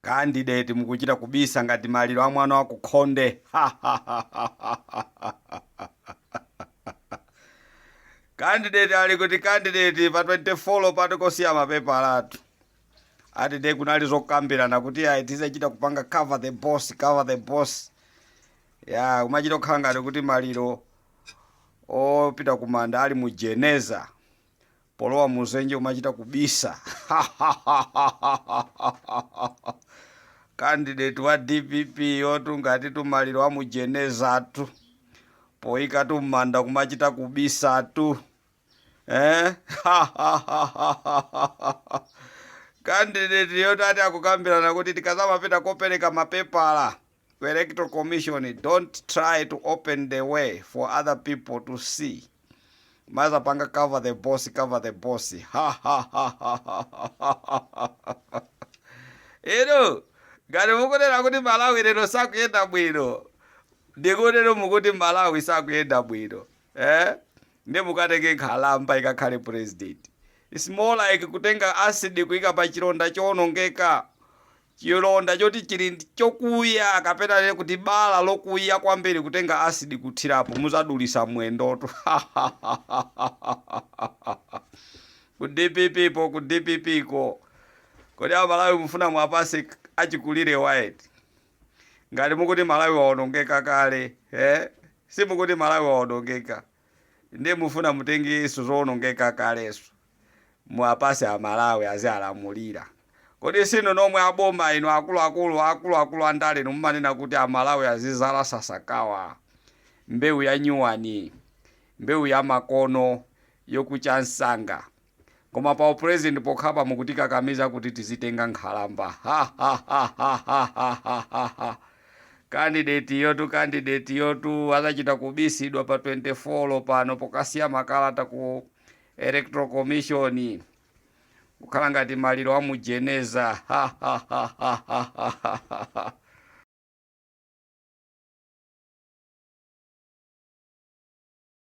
Candidate mukuchita kubisa ngati maliro a mwana wa kukhonde. Candidate ali kuti candidate pa 24 pano kosiya mapepala athu. Ati ndiye kunali zokambirana kuti ayi tizachita kupanga cover the boss, cover the boss. Ya kumachita kukhala ngati kuti maliro opita kumanda ali mu jeneza. Polowa muzenje umachita kubisa. Candidate wa dpp yotu ngati tumaliro a mujenezatu poyika tumanda kumachita kubisatu, eh? Candidate yotu ati akukambirana kuti tikazamapita kopereka mapepala ku Electoral Commission, don't try to open the way for other people to see. Mazapanga cover the boss, cover the boss. Inu ngati mukunena kuti Malawi lero sakuyenda bwino, ndikutero mukuti Malawi sakuyenda bwino, eh? Ndi mukatenge nkhalamba ikakhale president. It's more like kutenga acid kuyika pa chilonda chowonongeka, chilonda choti chili chokuya kapena lero kuti bala lokuya kwambiri, kutenga acid kuthirapo, muzadulisa mwendotu. Ku DPP po, ku DPP ko, kodi Amalawi mufuna mwapase achikulire white? Ngati mukuti Malawi waonongeka kale, eh? Simukuti Malawi waonongeka, ndiye mufuna mutengenso zoonongeka kaleso muwapase Amalawi azialamulira? Kodi sinu nomwe aboma inu, akuluakulu akuluakulu andale inu, mumanena kuti Amalawi azizala sasakawa, mbewu ya nyuwani, mbewu ya makono yokucha msanga, koma pa upresident pokhapa mukutikakamiza kuti tizitenga nkhalamba? Ha ha ha ha ha ha ha ha ha! Candidate yotu, candidate yotu azachita kubisidwa pa 24 pano pokasiya makalata ku Electoral Commission, kukhala ngati maliro a mujeneza. Ha ha ha ha ha ha ha!